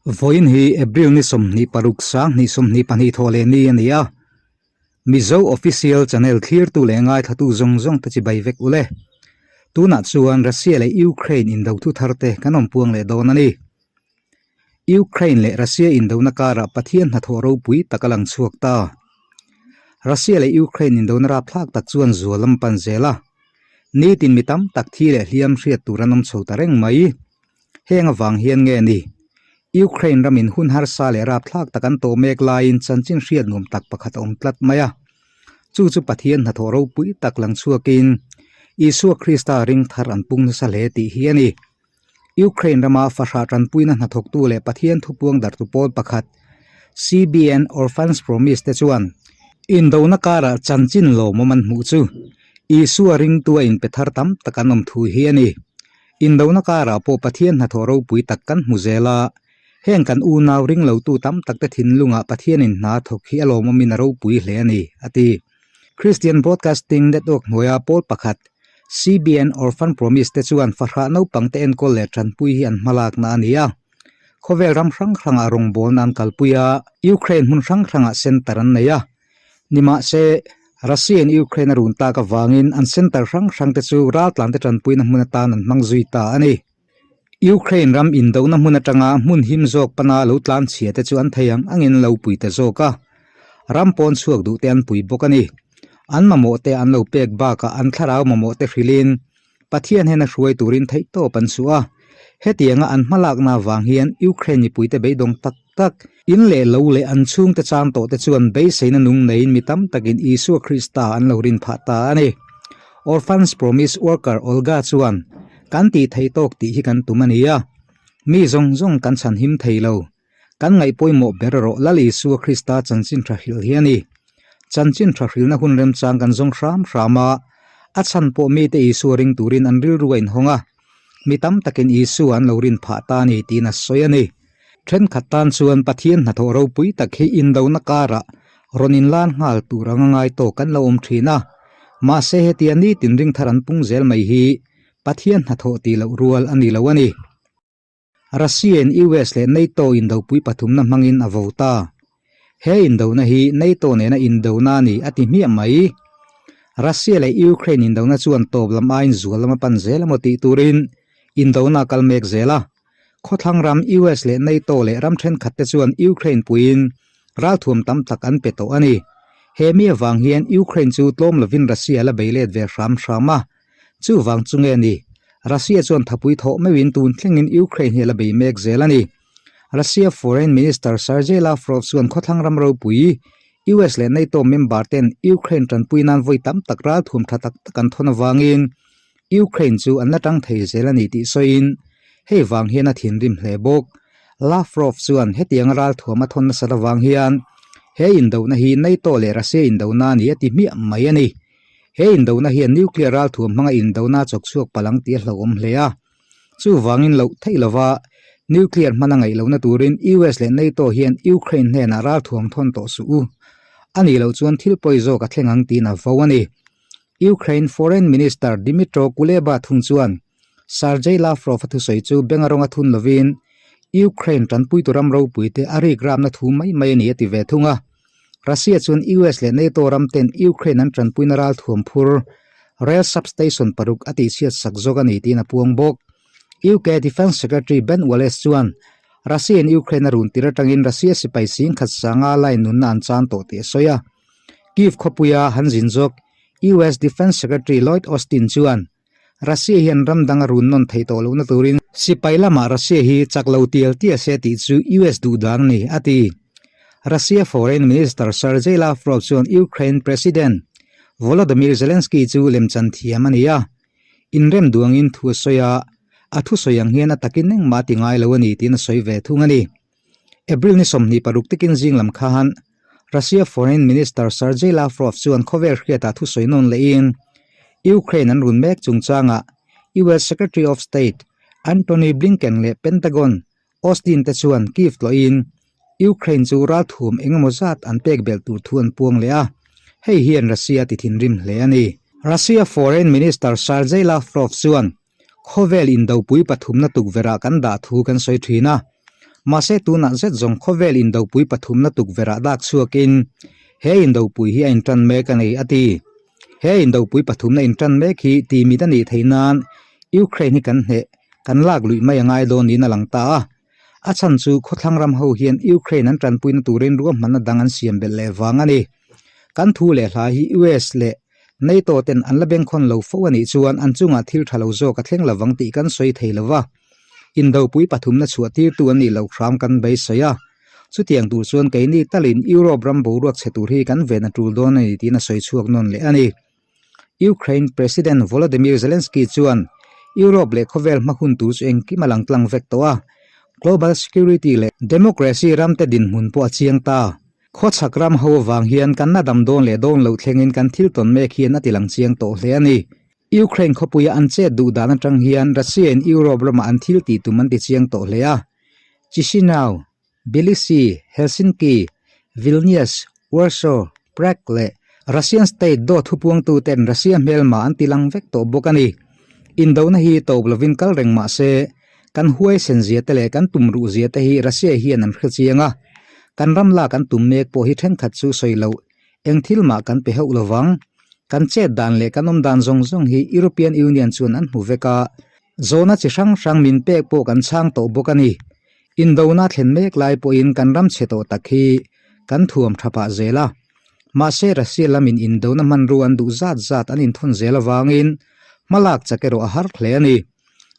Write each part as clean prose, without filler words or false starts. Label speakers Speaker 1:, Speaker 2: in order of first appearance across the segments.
Speaker 1: Vawiin hi April ni 26 2022 thawh leh ni a ni a, Mizo Official Channel thlirtu leh ngaithlatu zawng zawng te chibai vek ule. Tunah chuan Russia leh Ukraine indo thu thar te kan awm puang leh dawn a ni. Ukraine leh Russia indona karah Pathian hnathawh ropui tak a lang chhuak ta. Russia leh Ukraine indona rapthlak tak chuan zual lam pan zel a. Nitin mi tam tak thi leh hliam hriat tur an awm chho ta reng mai. Heng avang hian nge ni? Ukraine ramin hun harsa leh rapthlak tak an tawh mek laiin chanchin hriat nuam tak pakhat a awm tlat mai a. Chu chu Pathian hnathawh ropui tak lang chhuakin Isua Krista ring thar an pung nasa hle tih hi a ni. Ukraine rama fahrah tanpuina hnathawktu leh Pathian thupuang darhtu pawl pakhat CBN Orphans Promise te chuan indona karah chanchin lawmawm an hmuh chu Isua ringtua inpe thar tam tak an awm thu hi a ni. Indona karah pawh Pathian hnathawh ropui tak kan hmu zel a, heng kan unau ring lotu tam takte thinlungah Pathianin hna thawk hi a lawmawmin a ropui hle a ni, a ti. Christian Broadcasting Network hnuaia pawl pakhat, CBN Orphan Promise te chuan fahrah naupangte enkawl leh tanpui hi an hmalakna a ni a. Khawvel ram hrang hrangah rawngbawlna an kalpui a, Ukraine hmun hrang hrangah center an nei a. Nimahse, Russia-in Ukraine a run tak avangin an center hrang hrangte chu raltlante tanpuina hmun atan an hmang zui ta a ni. Ukraine ram indona hmun atanga hmun him zawk pana lo tlan chhia te chu an thei ang angin lo pui ta zawk a, ram pawn chhuak duh te an pui bawk a ni. An mamawh te an lo pek bakah an thlarau mamawh te hrilhin Pathian hian a hruai turin theihtawp an suh a. Hetianga an hmalakna avang hian Ukraine mipuite beidawng tak tak, in leh lo leh an chhungte chang tawhte chuan beiseina nung neiin mi tam takin Isua Krista an lo rin phah ta a ni. Orphans Promise worker Olga chuan, Kan tih theih tawk tih hi kan tum a ni a. Mi zawng zawng kan chhanhim thei lo. Kan ngaih pawimawh ber erawh Lal Isua Krista chanchin tha hrilh hi a ni. Chanchin tha hrilhna hun remchang kan zawng hram hram a, a chhan pawh mite Isua ring turin an rilru a inhawng a, mi tam takin Isua an lo rin phah ta a ni tiin a sawi a ni. Thenkhat tan chuan Pathian hnathawh ropui tak hi indona karah rawn inlan nghal tur anga ngai tawk kan lo awm thin a, mahse hetia nitin ringthar an pung zel mai hi Pathian hnathawh tih loh rual a ni lo a ni. Russia-in US leh NATO indopui pathumna hmangin a vo ta. He indona hi NATO nena indona a ni a ti hmiah mai. Russia leh Ukraine indona chuan tawp lam aiin zual lam a pan zel emaw tih turin indona a kal mek zel a. Khawthlang ram US leh NATO leh ram thenkhat te chuan Ukraine puiin ralthuam tam tak an pe tawh a ni. He mi avang hian Ukraine chu tlawm lovin Russia la bei let ve hram hram a. Chuvang chu nge ni? Russia chuan thapui thawh meuhin tun thlengin Ukraine hi a la bei mek zel a ni. Russia Foreign Minister Sergei Lavrov chuan khawthlang ram ropui, US leh NATO member ten Ukraine tanpui nan vawi tam tak ralthuam tha tak tak an thawn avangin Ukraine chu an la tang thei zel a ni tih sawiin hei vang hian a thinrim hle bawk. Lavrov chuan hetianga ralthuam a thawn nasat avang hian he indona hi NATO leh Russia indona a ni a ti hmiah mai a ni. He indona hian nuclear ralthuam hmanga indona chawk chhuak palh ang tih a hlauhawm hle a. Chuvangin loh theih lova nuclear hman a ngaih lohna turin US leh NATO hian Ukraine hnenah ralthuam thawn tawh suh u. A nih loh chuan thil pawi zawk a thleng ang tiin a vo a ni. Ukraine Foreign Minister Dmytro Kuleba thung chuan Sergei Lavrov a thusawi chu benga rawnga thun lovin Ukraine tanpuitu ram ropuite a rikramna thu mai mai a ni a ti ve thung a. Russia chuan US leh NATO ram ten Ukraine an tanpuina ralthuam phur rail substation paruk a tihchhiat sak zawk a ni tiin a puang bawk. UK Defence Secretary Ben Wallace chuan Russia-in Ukraine a run tir atangin Russia sipai singkhat sanga line nunna an chan tawh tih a sawi a. Kyiv khawpuia han zin zawk US Defence Secretary Lloyd Austin chuan Russia hian ram dang a run nawn theih tawh lohna turin sipai lamah Russia hi chak lo tial tial se tih chu US duh dan a ni, a ti. Russia Foreign Minister Sergei Lavrov chuan Ukraine President Volodymyr Zelensky chu lemchan thiam a ni a, inrem duangin thu a sawi a, a thusawi ang hian a takin engmah a ti ngai lo a ni tiin a sawi ve thung a ni. April ni 26 tikin zing lam khan Russia Foreign Minister Sergei Lavrov chuan khawvel hriatah thusawi nawn lehin Ukraine an run mek chungchangah US Secretary of State Antony Blinken leh Pentagon Austin te chuan Kyiv tlawhin Ukraine chu ralthum engemaw zat an pek belh tur thu an puang leh a, hei hian Russia ti thinrim hle a ni. Russia Foreign Minister Sergei Lavrov chuan Khawvel indopui pathumna tukverhah kan dah thu kan sawi thin a. Mahse tunah zet zawng khawvel indopui pathumna tukverhah dak chhuakin he indopui hi a intan mek a ni, a ti. He indopui pathumna intan mek hi timit a nih theih nan Ukraine hi kan hneh, kan lak luih mai a ngai dawn niin a lang ta a. A chhan chu khawthlang ram ho hian Ukraine an tanpuina turin ruahmanna dang an siam belh leh vang a ni. Kan thu leh hla hi US leh NATO ten an la bengkhawn lo fo a nih chuan an chungah thil tha lo zawk a thleng lovang tih kan sawi thei lo va. Indopui pathumna chhuah tirtu an nih loh hram kan beisei a. Chutiang tur chuan keini talin Europe ram boruak chhe tur hi kan ven a tul dawn a ni tiin a sawi chhuak nawn leh a ni. Ukraine President Volodymyr Zelensky chuan Europe leh khawvel hma hun tur chu engkim a lang tlang vek tawh a, global security leh democracy ramte dinhmun pawh a chiang ta. Khawchhak ram ho avang hian kan na dam dawn leh dawn loh thlengin kan thil tawn mek hian a ti lang chiang tawh hle a ni. Ukraine khawpuia an chet duh dan atang hian Russia in Europe ramah an thil tih tum an ti chiang tawh hle a. Chisinau, Tbilisi, Helsinki, Vilnius, Warsaw, Prague leh Russian state dawt thupuangtu ten Russia hmelma an ti lang vek tawh bawk a ni. Indona hi tawp lovin kal reng mah se, kan huaisen zia te leh kan tumruh zia te hi Russia hian an hre chiang a. Kan ram lak an tum mek pawh hi thenkhat chu sawi loh Eng thil mah kan pe hauh lovang. Kan chet dan leh kan awm dan zawng zawng hi European Union chuan an hmu vek a, zawhna chi hrang hrang min pek pawh kan chhang tawh bawk a ni. Indona thlen mek lai pawhin kan ram chhe tawh tak hi kan thuam tha pah zel a. Mahse Russia lamin indona hmanrua an duh zat zat an inthawn zel avangin hmalak chak erawh a har hle a ni.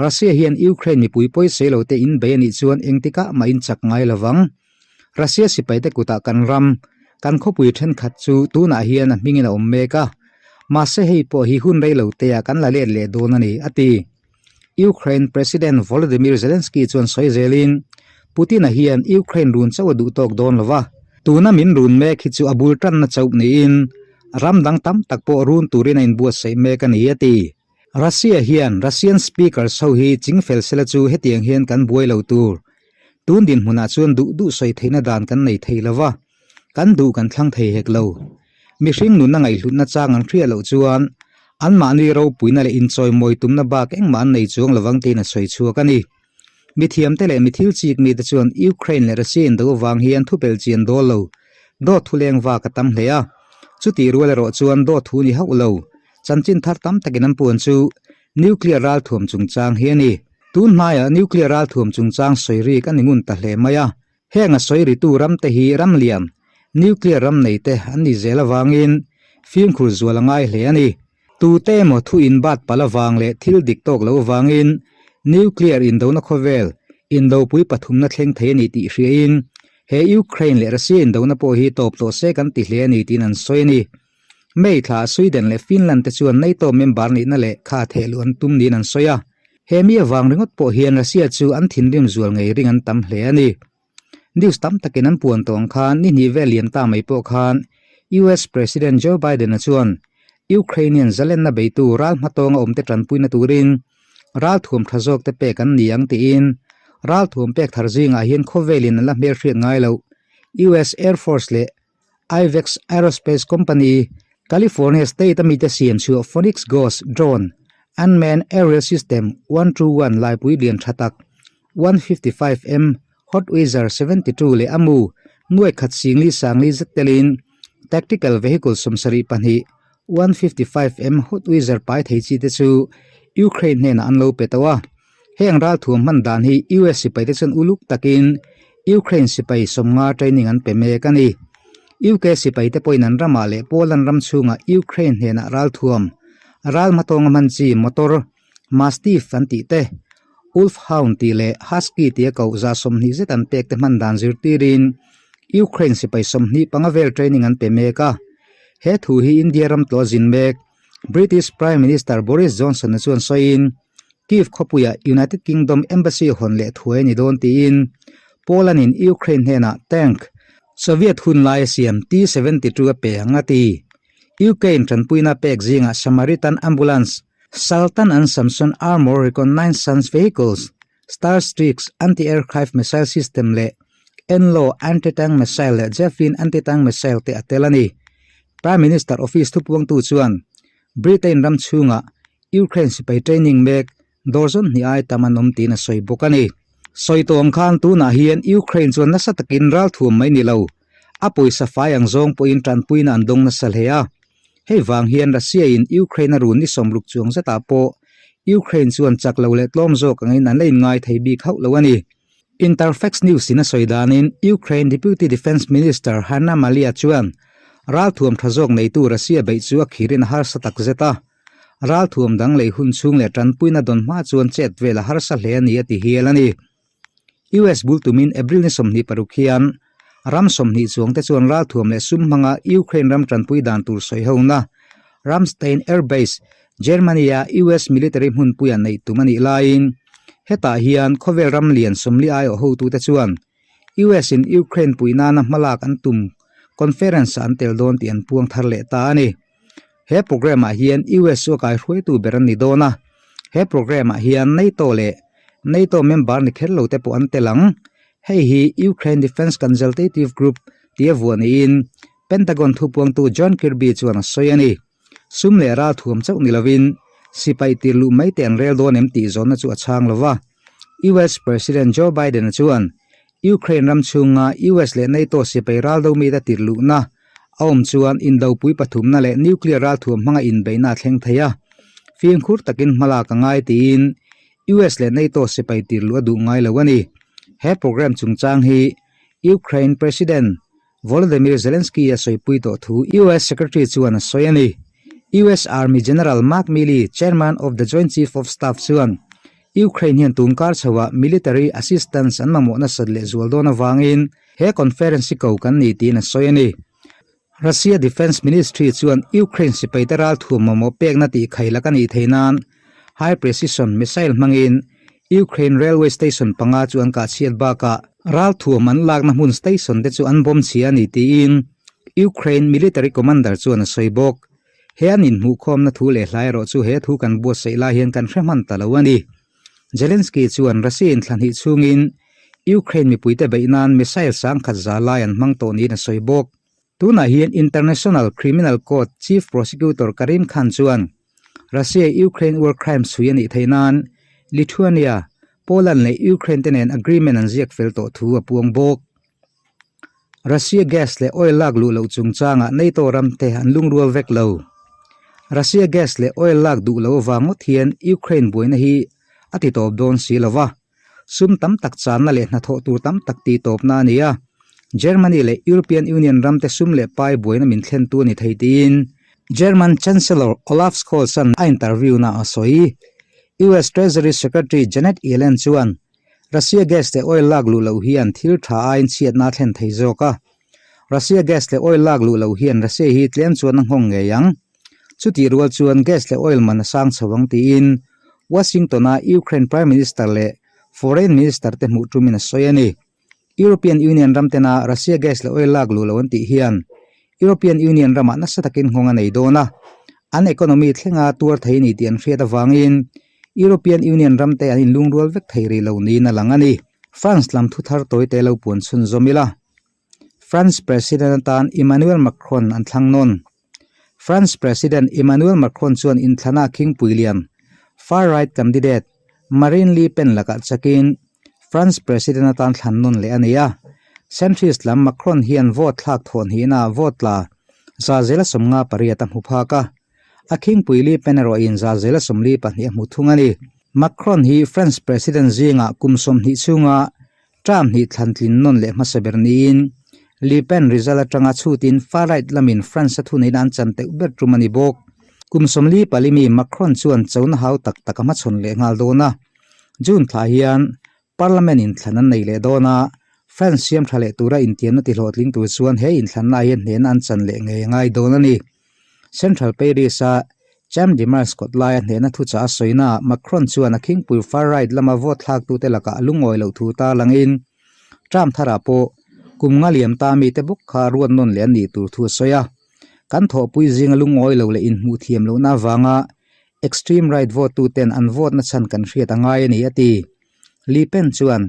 Speaker 1: Russia hian Ukraine mipui pawisei lo te inbei a nih chuan engtikah mah in chak ngai lovang. Russia sipaite kutah kan ram, kan khawpui thenkhat chu tunah hian a hmingin a awm mek a, mahse hei pawh hi hun rei lo teah kan la let leh dawn a ni, a ti. Ukraine President Volodymyr Zelensky chuan sawi zelin, Putin-a hian Ukraine run chauh a duh tawk dawn lo va, tuna min run mek hi chu a bul tanna chauh niin ram dang tam tak pawh run turin a inbuatsaih mek a ni, a ti. Russia hian Russian speakers ho hi chingfel sela chu hetiang hian kan buai lo tur. Tun dinhmunah chuan duh duh sawi theihna dan kan nei thei lo va, kan duh kan thlang thei hek lo. Mihring nunna ngaihhlutna chang an hriat loh chuan anmahni ropuina leh inchawimawi tumna bak engmah an nei chuang lovang tiin a sawi chhuak a ni. Mithiamte leh mithil chik mite chuan Ukraine leh Russia indo avang hian thupel chian dawl lo, dawt thu leng vak a tam hle a. Chutih rual erawh chuan dawt thu ni hauh lo, chanchin thar tam takin an puan chu Nuclear ralthuam chungchang hi a ni. Tun hmaiah nuclear ralthuam chungchang sawi rik a ni ngun ta hle mai a. Heng a sawi ritu ramte hi ram lian, nuclear ram neite an ni zel avangin fimkhur zual a ngai hle a ni. Tute emaw thu inbat palh avang leh thil dik tawk lo avangin nuclear indona khawvel indopui pathumna thleng thei a ni tih hriain he Ukraine leh Russia indona pawh hi tawp tawh se kan ti hle a ni tiin an sawi a ni. May thla Sweden leh Finland te chuan NATO member nihna leh kha thehluh an tum niin an sawi a. He mi avang ringawt pawh hian Russia chu an thinrim zual ngei ring an tam hle a ni. News tam takin an puan tawh ang khan ni hnih vel lian ta mai pawh khan US President Joe Biden-a chuan Ukrainian zalenna beitu ral hmatawnga awmte tanpuina turin ralthuam tha zawk te pek an ni ang tiin ralthuam pek thar zingah hian khawvelin an la hmelhriat ngai loh US Air Force leh IVEX Aerospace Company, California State a mite siam chhuah Phoenix Ghost drone, unmanned aerial system 121 laipui lian tha tak, 155M Hotwizard 72 leh a mu nuai khat singli sangli zet telin tactical vehicle 72 155M Hotwizard pai thei chi te chu Ukraine hnenah an lo pe tawh a. Heng ralthuam hman dan hi US sipai te chuan uluk takin Ukraine sipai sawmnga training an pe mek a ni. UK sipai te pawhin an ramah leh Poland ram chhungah Ukraine hnenah ralthuam, ral hmatawnga hman chi motor, Mastiff an tih te, Wolfhound tih leh Husky tia koh za 20 zet an pek te hman dan zirtirin Ukraine sipai 25 vel training an pe mek a. He thu hi India ram tlawh zin mek British Prime Minister Boris Johnson-a chuan sawiin, Kyiv khawpuiah United Kingdom Embassy hawn leh thuai a ni dawn tiin Poland-in Ukraine hnenah tank Soviet hun laia siam T-72 a pe ang a ti. UK-in tanpuina pek zingah Samaritan Ambulance, Sultan and Samson Armour Reconnaissance Vehicles, Starstreaks anti-aircraft missile system leh Enlo anti-tank missile leh Javelin anti-tank missile te a tel a ni. Prime Minister Office thupuangtu chuan Britain ram chhungah Ukraine sipai training mek dawr zawn hnih ai tam an awm tiin a sawi bawk a ni. Sawi tawh ang khan tunah hian Ukraine chuan nasa takin ralthuam mai ni lo, a pawisa fai ang zawng pawhin tanpuina an dawng nasa hle a. Hei vang hian Russia in Ukraine a run ni sawmruk chuang zetah pawh Ukraine chuan chak lo leh tlawm zawk angin an la inngai thei bik hauh lo a ni. Interfax News in a sawi danin Ukraine Deputy Defence Minister Hanna Malia chuan ralthuam tha zawk neitu Russia beih chu a khirin a harsa tak zet a. Ralthuam dang lei hun chhung leh tanpuina dawn hma chuan chet vel a harsa hle a ni a ti hial a ni. US bul tumin April ni 26 hian ram 20 chuangte chuan ralthuam leh sum hmanga Ukraine ram tanpui dan tur sawi hona Ramstein Air Base, Germany-a US military hmunpuia neih tum a nih laiin hetah hian khawvel ram lian 40 aiawh hotute chuan US-in Ukraine puih nana hmalak an tum conference-ah an tel dawn tih an puang thar leh ta a ni. He programme-ah hian US chu a kaihruaitu ber an ni dawn a, he programme-ah hian NATO leh NATO member ni kher lo te pawh an tel ang. Hei hi Ukraine Defence Consultative Group tia vuah niin Pentagon thupuangtu John Kirby chuan a sawi a ni. Sum leh ral thuam chauh ni lovin sipai tir luh mai te an rel dawn em tih zawnna chu a chhang lo va. US President Joe Biden-a chuan Ukraine ram chhunga US leh NATO sipai ral do mite tir luhna a awm chuan indopui pathumna leh nuclear ral thuam hmanga inbeihna a thleng thei a, fimkhur takin hmalak a ngai tiin US leh NATO sipai tir luh a duh ngai lo a ni. He program chungchang hi Ukraine President Volodymyr Zelensky a sawipui tawh thu US Secretary chuan a sawi a ni. US Army General Mark Milley, Chairman of the Joint Chief of Staff chuan Ukraine hian tun kar chhoah military assistance an mamawh nasat leh zual dawn avangin he conference hi ko kan ni tiin a sawi a ni. Russia Defence Ministry chuan Ukraine sipaite ralthuam mamawh pekna tih khailak a nih theih nan high precision missile hmangin Ukraine railway station panga chu an kah chhiat bakah ralthuam an lakna hmun station te chu an bawm chhia a ni tiin Ukraine military commander chuan a sawi bawk. He an inhmuhkhawmna thu leh hla erawh chu he thu kan buatsaih lai hian kan hre hman ta lo a ni. Zelensky chuan Russia in thla hnih chhungin Ukraine mipuite beih nan missile sangkhat za lai an hmang tawh niin a sawi bawk. Tunah hian International Criminal Court Chief Prosecutor Karim Khan chuan Russia Ukraine war crimes chhui a nih theih nan Lithuania, Poland leh Ukraine te nen agreement an ziak fel tawh thu a puang bawk. Russia gas leh oil lak luh loh chungchangah NATO ram te an lungrual vek lo. Russia gas leh oil lak duh loh avang ngawt hian Ukraine buaina hi a ti tawp dawn si lo va. Sum tam tak channa leh hnathawh tur tam tak tih tawpna a ni a, Germany leh European Union ramte sum leh pai buaina min thlentu a ni thei tiin German Chancellor Olaf Scholz-a'n a interview-na a sawi. US Treasury Secretary Janet Yellen chuan Russia gas leh oil lak luh loh hian thil tha aiin chhiatna a thlen thei zawk a, Russia gas leh oil lak luh loh hian Russia hi tlem chuan a nghawng ngei ang. Chutih rual chuan gas leh oil man a sang chho ang tiin Washington-a Ukraine Prime Minister leh Foreign Minister te hmuh tumin a sawi a ni. European Union ram tena Russia gas leh oil lak luh lo an tih hian European Union ramah nasa takin nghawng a nei dawn a, an economy thlenga tuar thei a ni tih an hriat avangin European Union ram te an inlungrual vek thei rih lo niin a lang a ni. France lam thuthar tawite lo puan chhunzawm ila. France President atan Emmanuel Macron an thlang nawn. France President Emmanuel Macron chuan inthlana khingpui lian, far-right candidate, Marine Le Pen lakah chakin France President atan thlan nawn leh a nei a. Centrist lam Macron hian vote thlak thawh hnihna vote tla 58% a hmu phak a. A khingpui Le Pen erawhin 42% a hmu thung a ni. Macron hi France President zingah kum 20 chhunga Term hnih thlan tlin nawn leh hmasa ber niin Le Pen result atanga chhutin far-right lamin France a thuneihna an chan teuh ber tum a ni bawk. Kum 44 mi Macron chuan chona hau tak tak a hmachhawn leh nghal dawn a. June thla hian Parliament inthlan an nei leh dawn a, France siam tha leh tura intiamna tihlawhtling tur chuan he inthlanna hian hnehna an chan leh ngei a ngai dawn a ni. Central Paris-a Champ de Mars kawt laia hnehna thuchah a sawina Macron chuan a khingpui far-right lama vote thlaktute lakah a lungawi loh thu ta langin Trump tharah pawh kum nga liam ta mite bawk kha ruat nawn leh an nih tur thu a sawi a. Kan thawhpui zinga lungawi lo leh inhmuh thiam lohna avanga extreme right vote tuten an vote na chhan kan hriat a ngai a ni a ti. Le Pen chuan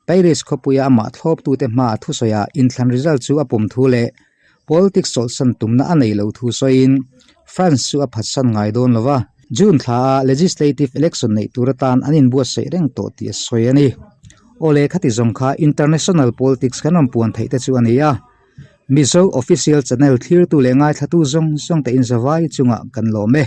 Speaker 1: Paris khawpuia amah thlawptute hmaa thusawiah inthlan result chu a pawm thu leh politics chawlhsan tumna a nei lo thu sawiin France chu a phatsan ngai dawn lo va, June thlaah legislative election neih tur atan an inbuatsaih reng tawh tih a sawi a ni. Awle khati zawng kha international politics kan rawn puan theih te chu a ni a. Mizo official channel thlirtu leh ngaithlatu zawng zawng te inzavai chungah kan lawm e.